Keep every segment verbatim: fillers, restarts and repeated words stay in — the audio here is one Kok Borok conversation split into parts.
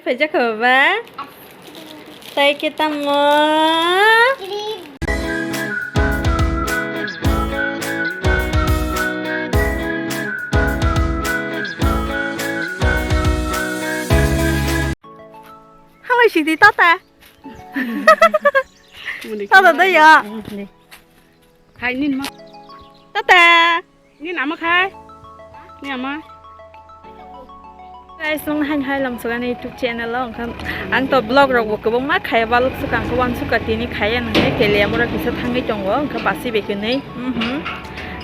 Paijak kha baba? Tai khe tamo? Halai sidi tata. Tata da ya. Hai, nin ma. Tata. Nin ama khai. Nin ama. Guys, nung hain hai lam sugani YouTube channel o, wngkha ang to vlog rok bo kwbangma khaya, baluk sukang ko wansukha tini khaya nang hai kele amora kisa thangwi tongo, wngkha basi bai kwnwi. Mhm.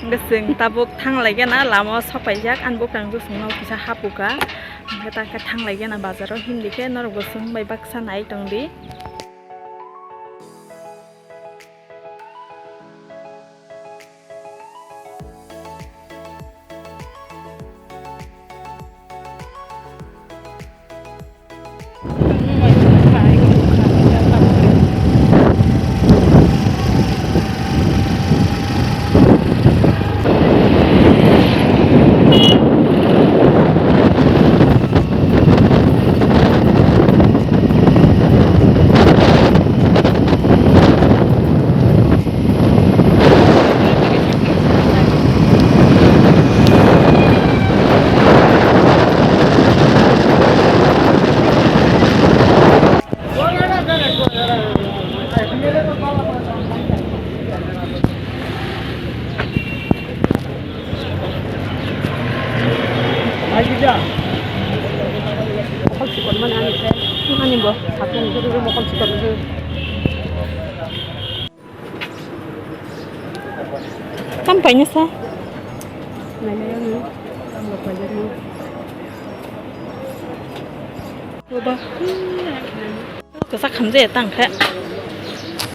Wngkha chwng tabuk thang lai gana lama o sok paijak, ani bukrang jusung no kisa hapuka. Wngkha ta khe thang lai gana bazar o, himdi khe norok bo chwng bai baksa nai tong di. Mokol sikon mani ani se, ani bo sakung guru mokol sikon guru. Tam paina sa. Naina yang ni, tam lo paina ni. Baba. Kwchak hamjaya tang khe.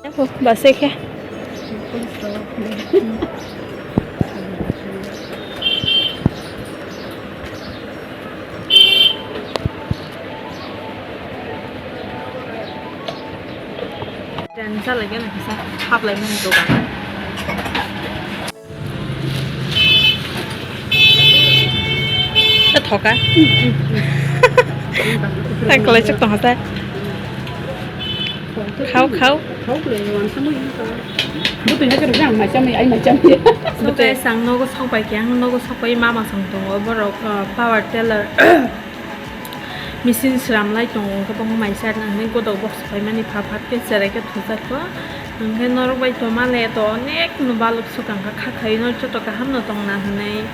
Yako base khe. Dan salai gana kisa haplai mani dogan. Thoka. Tang kwlai chuk tong hasa. Khao, khao. Khao kwlai, wansa mo yun ka. Butu ya kero jang, mai chamai, ai mai chamai. So guys, ang nogo sok bai khe, ang nogo sok bai mama song tongo, borok, uh, power tiller. Machine sram lai tongo, hwnkhe bo mai side nang hwnwi godok box paimani pha pha khe cherai khe thujak kho. Hwnkhe norok bai tongma le to onek no baluk swkang kha, kha khaui no joto kaham no tong na hwnwi.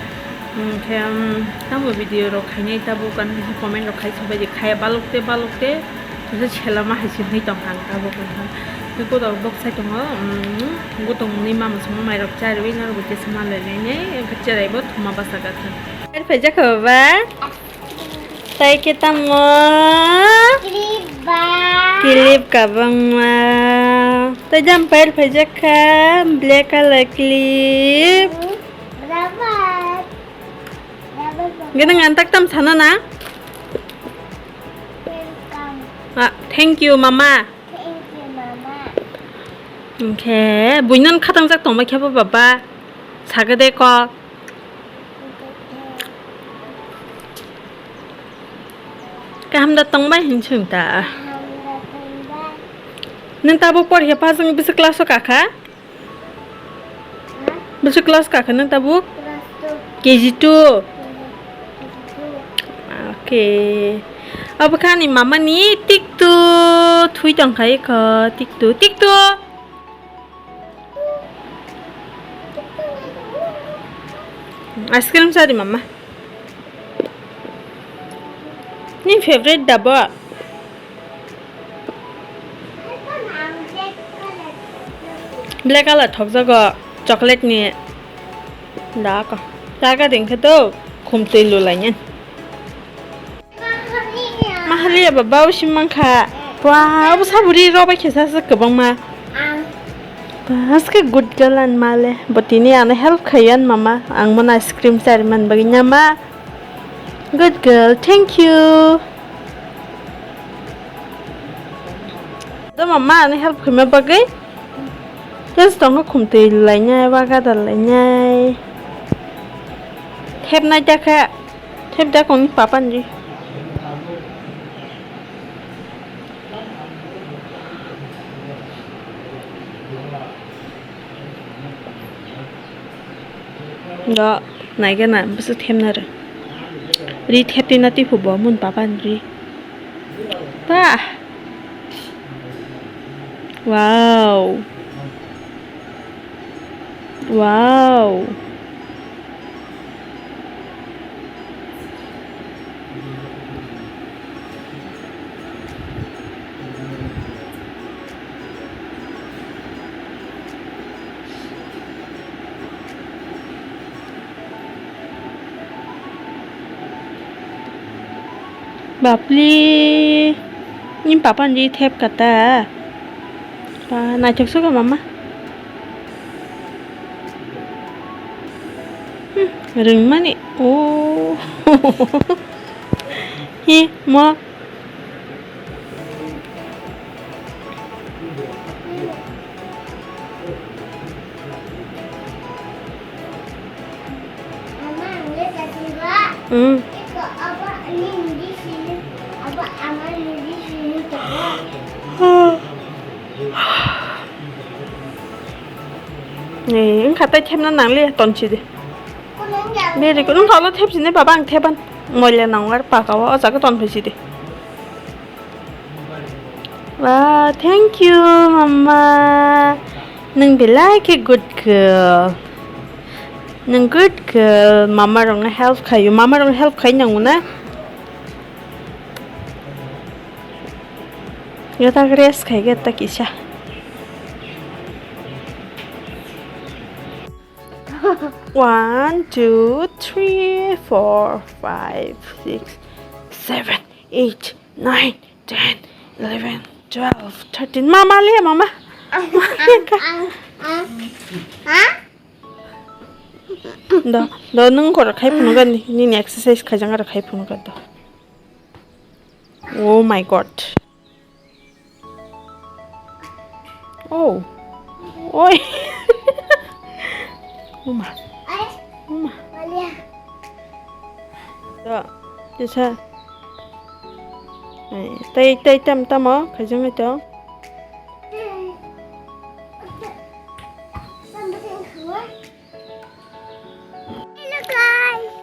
Hwnkhe, um, tamo video rok khainai tabuk, ano kisa comment rok khai sabai di, khaya baluk te baluk te, kisa selama hai se hwnwi tong kha ang tabuk wngkha. Hwnkhe godok box sai tongo, um, gotong ni mama songma mai rok chai rwui norok bai kisa ma le nai nai, hwnkhe cherai bo thuma basa gakha. Phai jakha baba? Tai khe tamo? Clip ba. Clip kabangma. Tai jam pair phaijakha, black color clip. Hmm, rubber. Rubber ba. Gana ngan tak tam sana na? Welcome. Ah, thank you, mama. Thank you, mama. Hwnkhe, buinan khatangjak tongma khe bo baba. Sagade kok. Kaham da tongbai hin chwng ta. Nwng tabuk porikha pass wng bwswk class o kakha? Bwswk class kakha nwng tabuk? K G two. Okay. Abo kha ani mama ni tiktu thui tongkha ikho, tiktu, tiktu. Ice cream chari mama. Ni favorite da bo? Black color thokjago chocolate ni da ko. Jaga ding khe to khum twi lulai nyan. Mahaliya baba usi mankha. Wah, abo saburi robai khe sasa kwbangma. Ang. Bas khe good girl an male. Bo tini ano help khaiyan mama. Ang mono ice cream chari man bagwi nyama. Good girl, thank you. Do mama ano help khaima bagwi. Just tongkha khumtwi lainai, waga da lainai. Thepnai da kha. Thep da kong papa ni. Do, naigana, bwswk thepna rw. Ri theptwi na twiphuk bo, mun papa ni ri. Bah! Wow! Wow! Bapli, ni papa ni thep kata. Pa, naithok suka mama. Hmm, rwngmani. Oh. Hi, mo. Hmm. Ni, wngkha tei thepna nangli tonsi de. Very good. Wngkha ulo thepsi ne baba, ang thepan. Moila nang ar paka o, o jaga tonphaisi de. Wow, thank you, mama. Nwng belai khe good girl. Nwng good girl, mama rokno help khaio. Mama rokno help khai nango na? Gata rest khai gata kisa. One, two, three, four, five, six, seven, eight, nine, ten, eleven, twelve, thirteen. Mama le, mama. Ang, ang, ang, ha? Do, do, nwng kor khai phunuk ani, nini exercise khaijak aro khai phunuk do. Oh my God. Oh. Oi. Uma. Uma. Do. Tisa. Ai, tai, tai, tam, tamo, khaijang ai to. Hello, guys.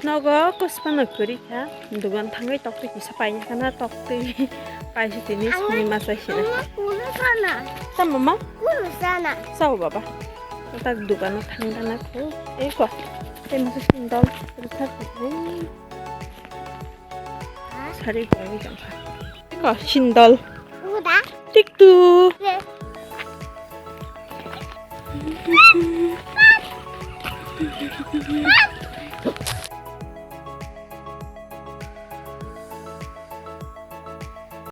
Nogo kusphano kwrwi kha, dugan thangwi toktwi kisa paina khana, toktwi paisi tini sini masa sina. Ang kulo sana. Tamo ma? Kulo sana. Sao baba. Tak dugano thangna kho. Eko. Tei masa sindol. Rwkha kho. Ha? Sari gurui jangkha. Eko sindol. Uda. Tiktu. Yes.